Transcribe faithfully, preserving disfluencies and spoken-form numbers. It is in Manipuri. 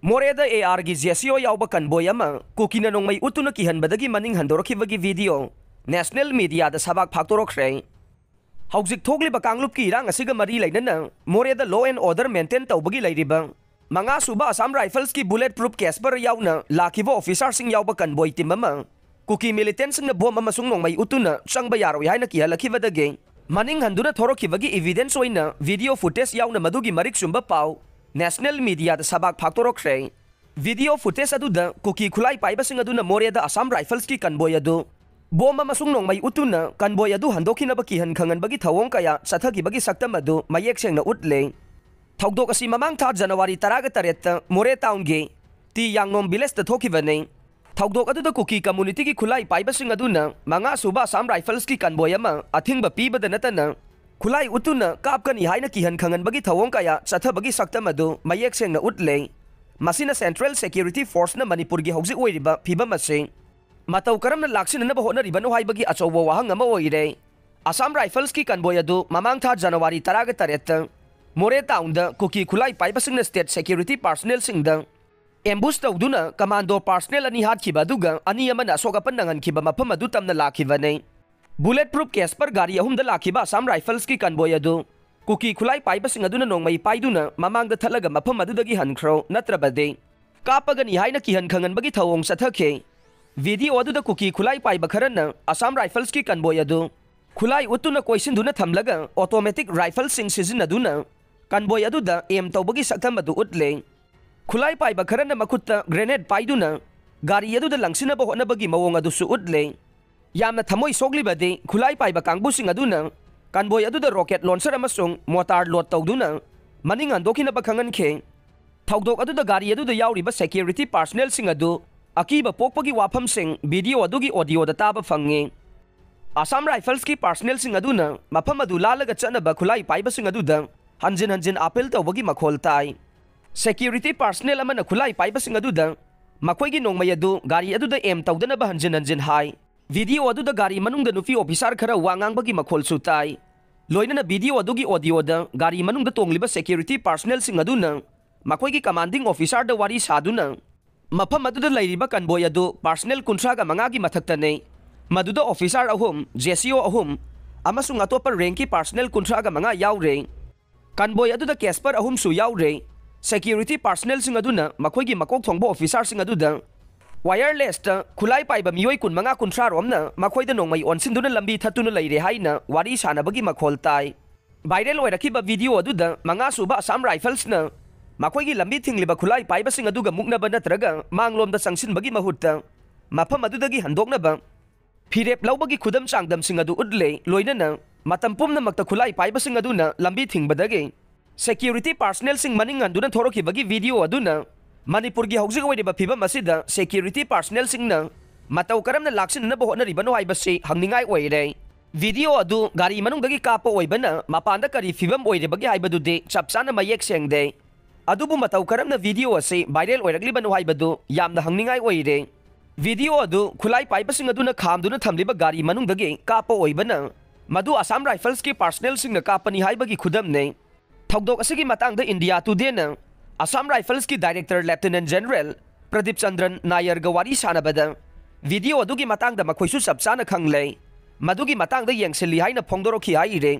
ꯃꯣꯔꯦꯗ ꯑꯦ ꯑꯥꯔꯒꯤ ꯖꯦ ꯁꯤ ꯑꯣ ꯌꯥꯎꯕ ꯀꯟꯕꯣꯏ ꯑꯃ ꯀꯨꯀꯤꯅ ꯅꯣꯡꯃꯩ ꯎꯠꯇꯨꯅ ꯀꯤꯍꯟꯕꯗꯒꯤ ꯃꯅꯤꯡ ꯍꯟꯗꯣꯔꯛꯈꯤꯕꯒꯤ ꯚꯤꯗꯤꯑꯣ ꯅꯦꯁꯅꯦꯜ ꯃꯤꯗꯤꯌꯥꯗ ꯁꯕꯥꯛ ꯐꯥꯛꯇꯣꯔꯛꯈ꯭ꯔꯦ꯫ ꯍꯧꯖꯤꯛ ꯊꯣꯛꯂꯤꯕ ꯀꯥꯡꯂꯨꯞꯀꯤ ꯏꯔꯥꯡ ꯑꯁꯤꯒ ꯃꯔꯤ ꯂꯩꯅꯅ ꯃꯣꯔꯦꯗ law and order maintain ꯇꯧꯕꯒꯤ ꯂꯩꯔꯤꯕ ꯃꯉꯥ ꯁꯨꯕ ꯑꯁꯥꯝ ꯔꯥꯏꯐꯜꯁꯀꯤ ꯕꯨꯂꯦꯠ ꯄ꯭ꯔꯨꯐ ꯀꯦꯁꯄꯔ ꯌꯥꯎꯅ ꯂꯥꯛꯈꯤꯕ ꯑꯣꯐꯤꯁꯥꯔꯁꯤꯡ ꯌꯥꯎꯕ ꯀꯟꯕꯣꯏ ꯇꯤꯝ ꯑꯃ ꯀꯨꯀꯤ ꯃꯤꯂꯤꯇꯦꯟꯁꯤꯡꯅ ꯕꯣꯝ ꯑꯃꯁꯨꯡ ꯅꯣꯡꯃꯩ ꯎꯠꯇꯨꯅ ꯆꯪꯕ ꯌꯥꯔꯣꯏ ꯍꯥꯏꯅ ꯀꯤꯍꯜꯂꯛꯈꯤꯕꯗꯒꯤ ꯃꯅꯤꯡ ꯍꯟꯗꯨꯅ ꯊꯣꯔꯛꯈꯤꯕꯒꯤ ꯏꯚꯤꯗꯦꯟꯁ ꯑꯣꯏꯅ ꯚꯤꯗꯤꯑꯣ ꯐꯨꯇꯦꯖ ꯌꯥꯎꯅ ꯃꯗꯨꯒꯤ ꯃꯔꯤꯛ ꯆꯨꯝꯕ ꯄꯥꯎ ꯅꯦꯁꯅꯦꯜ ꯃꯤꯗꯤꯌꯥꯗ ꯁꯕꯥꯛ ꯐꯥꯛꯇꯣꯔꯛꯈ꯭ꯔꯦ꯫ ꯚꯤꯗꯤꯑꯣ ꯐꯨꯇꯦꯖ ꯑꯗꯨꯗ ꯀꯨꯀꯤ ꯈꯨꯠꯂꯥꯏ ꯄꯥꯏꯕꯁꯤꯡ ꯑꯗꯨꯅ ꯃꯣꯔꯦꯗ ꯑꯁꯥꯝ ꯔꯥꯏꯐꯜꯁꯀꯤ ꯀꯟꯕꯣꯏ ꯑꯗꯨ ꯕꯣꯝ ꯑꯃꯁꯨꯡ ꯅꯣꯡꯃꯩ ꯎꯠꯇꯨꯅ ꯀꯟꯕꯣꯏ ꯑꯗꯨ ꯍꯟꯗꯣꯛꯈꯤꯅꯕ ꯀꯤꯍꯟ ꯈꯪꯍꯟꯕꯒꯤ ꯊꯧꯑꯣꯡ ꯀꯌꯥ ꯆꯠꯊꯈꯤꯕꯒꯤ ꯁꯛꯇꯝ ꯑꯗꯨ ꯃꯌꯦꯛ ꯁꯦꯡꯅ ꯎꯠꯂꯦ꯫ ꯊꯧꯗꯣꯛ ꯑꯁꯤ ꯃꯃꯥꯡ ꯊꯥ ꯖꯅꯋꯥꯔꯤ ꯇꯔꯥꯒ ꯇꯔꯦꯠꯇ ꯃꯣꯔꯦ ꯇꯥꯎꯟꯒꯤ ꯇꯤ ꯌꯥꯡꯅꯣꯝ ꯚꯤꯂꯦꯖꯇ ꯊꯣꯛꯈꯤꯕꯅꯤ꯫ ꯊꯧꯗꯣꯛ ꯑꯗꯨꯗ ꯀꯨꯀꯤ ꯀꯝꯃꯨꯅꯤꯇꯤꯒꯤ ꯈꯨꯠꯂꯥꯏ ꯄꯥꯏꯕꯁꯤꯡ ꯑꯗꯨꯅ ꯃꯉꯥ ꯁꯨꯕ ꯑꯁꯥꯝ ꯔꯥꯏꯐꯜꯁꯀꯤ ꯀꯟꯕꯣꯏ ꯑꯃ ꯑꯊꯤꯡꯕ ꯄꯤꯕꯗ ꯅꯠꯇꯅ ꯈꯨꯠꯂꯥꯏ ꯎꯠꯇꯨꯅ ꯀꯥꯞꯀꯅꯤ ꯍꯥꯏꯅ ꯀꯤꯍꯟ ꯈꯪꯍꯟꯕꯒꯤ ꯊꯧꯑꯣꯡ ꯀꯌꯥ ꯆꯠꯊꯕꯒꯤ ꯁꯛꯇꯝ ꯑꯗꯨ ꯃꯌꯦꯛ ꯁꯦꯡꯅ ꯎꯠꯂꯦ꯫ ꯃꯁꯤꯅ ꯁꯦꯟꯇ꯭ꯔꯦꯜ ꯁꯦꯀ꯭ꯌꯨꯔꯤꯇꯤ ꯐꯣꯔꯁꯅ ꯃꯅꯤꯄꯨꯔꯒꯤ ꯍꯧꯖꯤꯛ ꯑꯣꯏꯔꯤꯕ ꯐꯤꯕꯝ ꯑꯁꯤ ꯃꯇꯧ ꯀꯔꯝꯅ ꯂꯥꯛꯁꯤꯟꯅꯅꯕ ꯍꯣꯠꯅꯔꯤꯕꯅꯣ ꯍꯥꯏꯕꯒꯤ ꯑꯆꯧꯕ ꯋꯥꯍꯪ ꯑꯃ ꯑꯣꯏꯔꯦ꯫ ꯑꯁꯥꯝ ꯔꯥꯏꯐꯜꯁꯀꯤ ꯀꯟꯕꯣꯏ ꯑꯗꯨ ꯃꯃꯥꯡ ꯊꯥ ꯖꯅꯋꯥꯔꯤ ꯇꯔꯥꯒ ꯇꯔꯦꯠꯇ ꯃꯣꯔꯦ ꯇꯥꯎꯟꯗ ꯀꯨꯀꯤ ꯈꯨꯠꯂꯥꯏ ꯄꯥꯏꯕꯁꯤꯡꯅ ꯁ꯭ꯇꯦꯠ ꯁꯦꯀ꯭ꯌꯨꯔꯤꯇꯤ ꯄꯥꯔꯁꯅꯦꯜꯁꯤꯡꯗ ꯑꯦꯝꯕꯨꯁ ꯇꯧꯗꯨꯅ ꯀꯃꯥꯟꯗꯣ ꯄꯥꯔꯁꯅꯦꯜ ꯑꯅꯤ ꯍꯥꯠꯈꯤꯕ ꯑꯗꯨꯒ ꯑꯅꯤ ꯑꯃꯅ ꯑꯁꯣꯛ ꯑꯄꯟ ꯅꯪꯍꯟꯈꯤꯕ ꯃꯐꯝ ꯑꯗꯨ ꯇꯝꯅ ꯂꯥꯛꯈꯤꯕꯅꯤ꯫ ꯕꯨꯂꯦꯠ ꯄ꯭ꯔꯨꯐ ꯀꯦꯁꯄꯔ ꯒꯥꯔꯤ ꯑꯍꯨꯝꯗ ꯂꯥꯛꯈꯤꯕ ꯑꯁꯥꯝ ꯔꯥꯏꯐꯜꯁꯀꯤ ꯀꯟꯕꯣꯏ ꯑꯗꯨ ꯀꯨꯀꯤ ꯈꯨꯠꯂꯥꯏ ꯄꯥꯏꯕꯁꯤꯡ ꯑꯗꯨꯅ ꯅꯣꯡꯃꯩ ꯄꯥꯏꯗꯨꯅ ꯃꯃꯥꯡꯗ ꯊꯠꯂꯒ ꯃꯐꯝ ꯑꯗꯨꯗꯒꯤ ꯍꯟꯈ꯭ꯔꯣ, ꯅꯠꯇ꯭ꯔꯕꯗꯤ ꯀꯥꯞꯄꯒꯅꯤ ꯍꯥꯏꯅ ꯀꯤꯍꯟ ꯈꯪꯍꯟꯕꯒꯤ ꯊꯧꯑꯣꯡ ꯆꯠꯊꯈꯤ꯫ ꯚꯤꯗꯤꯑꯣ ꯑꯗꯨꯗ ꯀꯨꯀꯤ ꯈꯨꯠꯂꯥꯏ ꯄꯥꯏꯕ ꯈꯔꯅ ꯑꯁꯥꯝ ꯔꯥꯏꯐꯜꯁꯀꯤ ꯀꯟꯕꯣꯏ ꯑꯗꯨ ꯈꯨꯠꯂꯥꯏ ꯎꯠꯇꯨꯅ ꯀꯣꯏꯁꯤꯟꯗꯨꯅ ꯊꯝꯂꯒ ꯑꯣꯇꯣꯃꯦꯇꯤꯛ ꯔꯥꯏꯐꯜꯁꯤꯡ ꯁꯤꯖꯤꯟꯅꯗꯨꯅ ꯀꯟꯕꯣꯏ ꯑꯗꯨꯗ ꯑꯦꯝ ꯇꯧꯕꯒꯤ ꯁꯛꯇꯝ ꯑꯗꯨ ꯎꯠꯂꯦ꯫ ꯈꯨꯠꯂꯥꯏ ꯄꯥꯏꯕ ꯈꯔꯅ ꯃꯈꯨꯠꯇ ꯒ꯭ꯔꯦꯅꯦꯗ ꯄꯥꯏꯗꯨꯅ ꯒꯥꯔꯤ ꯑꯗꯨꯗ ꯂꯪꯁꯤꯟꯅꯕ ꯍꯣꯠꯅꯕꯒꯤ ꯃꯑꯣꯡ ꯑꯗꯨꯁꯨ ꯎꯠꯂꯦ꯫ ꯌꯥꯝꯅ ꯊꯃꯣꯏ ꯁꯣꯛꯂꯤꯕꯗꯤ ꯈꯨꯠꯂꯥꯏ ꯄꯥꯏꯕ ꯀꯥꯡꯕꯨꯁꯤꯡ ꯑꯗꯨꯅ ꯀꯟꯕꯣꯏ ꯑꯗꯨꯗ ꯔꯣꯀꯦꯠ ꯂꯣꯟꯁꯔ ꯑꯃꯁꯨꯡ ꯃꯣꯇꯥꯔ ꯂꯣꯗ ꯇꯧꯗꯨꯅ ꯃꯅꯤꯡ ꯍꯟꯗꯣꯛꯈꯤꯅꯕ ꯈꯪꯍꯟꯈꯤ꯫ ꯊꯧꯗꯣꯛ ꯑꯗꯨꯗ ꯒꯥꯔꯤ ꯑꯗꯨꯗ ꯌꯥꯎꯔꯤꯕ ꯁꯦꯀ꯭ꯌꯨꯔꯤꯇꯤ ꯄꯥꯔꯁꯅꯦꯜꯁꯤꯡ ꯑꯗꯨ ꯑꯀꯤꯕ ꯄꯣꯛꯄꯒꯤ ꯋꯥꯐꯝꯁꯤꯡ ꯚꯤꯗꯤꯑꯣ ꯑꯗꯨꯒꯤ ꯑꯣꯗꯤꯑꯣꯗ ꯇꯥꯕ ꯐꯪꯉꯤ꯫ ꯑꯁꯥꯝ ꯔꯥꯏꯐꯜꯁꯀꯤ ꯄꯥꯔꯁꯅꯦꯜꯁꯤꯡ ꯑꯗꯨꯅ ꯃꯐꯝ ꯑꯗꯨ ꯂꯥꯜꯂꯒ ꯆꯠꯅꯕ ꯈꯨꯠꯂꯥꯏ ꯄꯥꯏꯕꯁꯤꯡ ꯑꯗꯨꯗ ꯍꯟꯖꯤꯟ ꯍꯟꯖꯤꯟ ꯑꯥꯄꯤꯜ ꯇꯧꯕꯒꯤ ꯃꯈꯣꯜ ꯇꯥꯏ꯫ ꯁꯦꯀ꯭ꯌꯨꯔꯤꯇꯤ ꯄꯥꯔꯁꯅꯦꯜ ꯑꯃꯅ ꯈꯨꯠꯂꯥꯏ ꯄꯥꯏꯕꯁꯤꯡ ꯑꯗꯨꯗ ꯃꯈꯣꯏꯒꯤ ꯅꯣꯡꯃꯩ ꯑꯗꯨ ꯒꯥꯔꯤ ꯑꯗꯨꯗ ꯑꯦꯝ ꯇꯧꯗꯅꯕ ꯍꯟꯖꯤꯟ ꯍꯟꯖꯤꯟ ꯍꯥꯏ꯫ ꯚꯤꯗꯤꯑꯣ ꯑꯗꯨꯗ ꯒꯥꯔꯤ ꯃꯅꯨꯡꯗ ꯅꯨꯄꯤ ꯑꯣꯐꯤꯁꯥꯔ ꯈꯔ ꯋꯥ ꯉꯥꯡꯕꯒꯤ ꯃꯈꯣꯜꯁꯨ ꯇꯥꯏ꯫ ꯂꯣꯏꯅꯅ ꯚꯤꯗꯤꯑꯣ ꯑꯗꯨꯒꯤ ꯑꯣꯗꯤꯑꯣꯗ ꯒꯥꯔꯤ ꯃꯅꯨꯡꯗ ꯇꯣꯡꯂꯤꯕ ꯁꯦꯀ꯭ꯌꯨꯔꯤꯇꯤ ꯄꯥꯔꯁꯅꯦꯜꯁꯤꯡ ꯑꯗꯨꯅ ꯃꯈꯣꯏꯒꯤ commanding officerꯗ ꯋꯥꯔꯤ ꯁꯥꯗꯨꯅ ꯃꯐꯝ ꯑꯗꯨꯗ ꯂꯩꯔꯤꯕ convoy ꯑꯗꯨ personnel ꯀꯨꯟꯊ꯭ꯔꯥꯒ ꯃꯉꯥꯒꯤ ꯃꯊꯛꯇꯅꯤ꯫ ꯃꯗꯨꯗ officer ꯑꯍꯨꯝ, JCO ꯑꯍꯨꯝ ꯑꯃꯁꯨꯡ ꯑꯇꯣꯞꯄ rankꯀꯤ personnel ꯀꯨꯟꯊ꯭ꯔꯥꯒ ꯃꯉꯥ ꯌꯥꯎꯔꯦ꯫ Convoy ꯑꯗꯨꯗ casper ꯑꯍꯨꯝꯁꯨ ꯌꯥꯎꯔꯦ꯫ Security personnelꯁꯤꯡ ꯑꯗꯨꯅ ꯃꯈꯣꯏꯒꯤ ꯃꯀꯣꯛ ꯊꯣꯡꯕ officerꯁꯤꯡ ꯑꯗꯨꯗ wirelessꯇ ꯈꯨꯠꯂꯥꯏ ꯄꯥꯏꯕ ꯃꯤꯑꯣꯏ ꯀꯨꯟꯃꯉꯥ ꯀꯨꯟꯊ꯭ꯔꯥ ꯔꯣꯝꯅ ꯃꯈꯣꯏꯗ ꯅꯣꯡꯃꯩ ꯑꯣꯟꯁꯤꯟꯗꯨꯅ ꯂꯝꯕꯤ ꯊꯠꯇꯨꯅ ꯂꯩꯔꯦ ꯍꯥꯏꯅ ꯋꯥꯔꯤ ꯁꯥꯅꯕꯒꯤ ꯃꯈꯣꯜ ꯇꯥꯏ꯫ Viral ꯑꯣꯏꯔꯛꯈꯤꯕ video ꯑꯗꯨꯗ ꯃꯉꯥꯁꯨꯕ Assam Riflesꯅ ꯃꯈꯣꯏꯒꯤ ꯂꯝꯕꯤ ꯊꯤꯡꯂꯤꯕ ꯈꯨꯠꯂꯥꯏ ꯄꯥꯏꯕꯁꯤꯡ ꯑꯗꯨꯒ ꯃꯨꯛꯅꯕ ꯅꯠꯇ꯭ꯔꯒ ꯃꯥꯡꯂꯣꯝꯗ ꯆꯪꯁꯤꯟꯕꯒꯤ ꯃꯍꯨꯠꯇ ꯃꯐꯝ ꯑꯗꯨꯗꯒꯤ ꯍꯟꯗꯣꯛꯅꯕ ꯐꯤꯔꯦꯞ ꯂꯧꯕꯒꯤ ꯈꯨꯗꯝ ꯆꯥꯡꯗꯝꯁꯤꯡ ꯑꯗꯨ ꯎꯠꯂꯦ꯫ ꯂꯣꯏꯅꯅ ꯃꯇꯝ ꯄꯨꯝꯅꯃꯛꯇ ꯈꯨꯠꯂꯥꯏ ꯄꯥꯏꯕꯁꯤꯡ ꯑꯗꯨꯅ ꯂꯝꯕꯤ ꯊꯤꯡꯕꯗꯒꯤ security personnelꯁꯤꯡ ꯃꯅꯤꯡ ꯍꯟꯗꯨꯅ ꯊꯣꯔꯛꯈꯤꯕꯒꯤ video ꯑꯗꯨꯅ ꯃꯅꯤꯄꯨꯔꯒꯤ ꯍꯧꯖꯤꯛ ꯑꯣꯏꯔꯤꯕ ꯐꯤꯕꯝ ꯑꯁꯤꯗ security personnelꯁꯤꯡꯅ ꯃꯇꯧ ꯀꯔꯝꯅ ꯂꯥꯛꯁꯤꯟꯅꯅꯕ ꯍꯣꯠꯅꯔꯤꯕꯅꯣ ꯍꯥꯏꯕꯁꯤ ꯍꯪꯅꯤꯡꯉꯥꯏ ꯑꯣꯏꯔꯦ꯫ Video ꯑꯗꯨ ꯒꯥꯔꯤ ꯃꯅꯨꯡꯗꯒꯤ ꯀꯥꯞꯄ ꯑꯣꯏꯕꯅ ꯃꯄꯥꯟꯗ ꯀꯔꯤ ꯐꯤꯕꯝ ꯑꯣꯏꯔꯤꯕꯒꯦ ꯍꯥꯏꯕꯗꯨꯗꯤ ꯆꯞ ꯆꯥꯅ ꯃꯌꯦꯛ ꯁꯦꯡꯗꯦ꯫ ꯑꯗꯨꯕꯨ ꯃꯇꯧ ꯀꯔꯝꯅ video ꯑꯁꯤ viral ꯑꯣꯏꯔꯛꯂꯤꯕꯅꯣ ꯍꯥꯏꯕꯗꯨ ꯌꯥꯝꯅ ꯍꯪꯅꯤꯡꯉꯥꯏ ꯑꯣꯏꯔꯦ꯫ Video ꯑꯗꯨ ꯈꯨꯠꯂꯥꯏ ꯄꯥꯏꯕꯁꯤꯡ ꯑꯗꯨꯅ ꯈꯥꯝꯗꯨꯅ ꯊꯝꯂꯤꯕ ꯒꯥꯔꯤ ꯃꯅꯨꯡꯗꯒꯤ ꯀꯥꯞꯄ ꯑꯣꯏꯕꯅ ꯃꯗꯨ Assam Riflesꯀꯤ personnelꯁꯤꯡꯅ ꯀꯥꯞꯄꯅꯤ ꯍꯥꯏꯕꯒꯤ ꯈꯨꯗꯝꯅꯤ꯫ ꯊꯧꯗꯣꯛ ꯑꯁꯤꯒꯤ ꯃꯇꯥꯡꯗ India Todayꯅ Assam Riflesꯀꯤ director Lieutenant General Pradeep ꯆꯟꯗ꯭ꯔꯟ ꯅꯥꯌꯔꯒ ꯋꯥꯔꯤ ꯁꯥꯅꯕꯗ video ꯑꯗꯨꯒꯤ ꯃꯇꯥꯡꯗ ꯃꯈꯣꯏꯁꯨ ꯆꯞ ꯆꯥꯅ ꯈꯪꯂꯦ꯫ ꯃꯗꯨꯒꯤ ꯃꯇꯥꯡꯗ ꯌꯦꯡꯁꯤꯜꯂꯤ ꯍꯥꯏꯅ ꯐꯣꯡꯗꯣꯔꯛꯈꯤ ꯍꯥꯏꯔꯦ꯫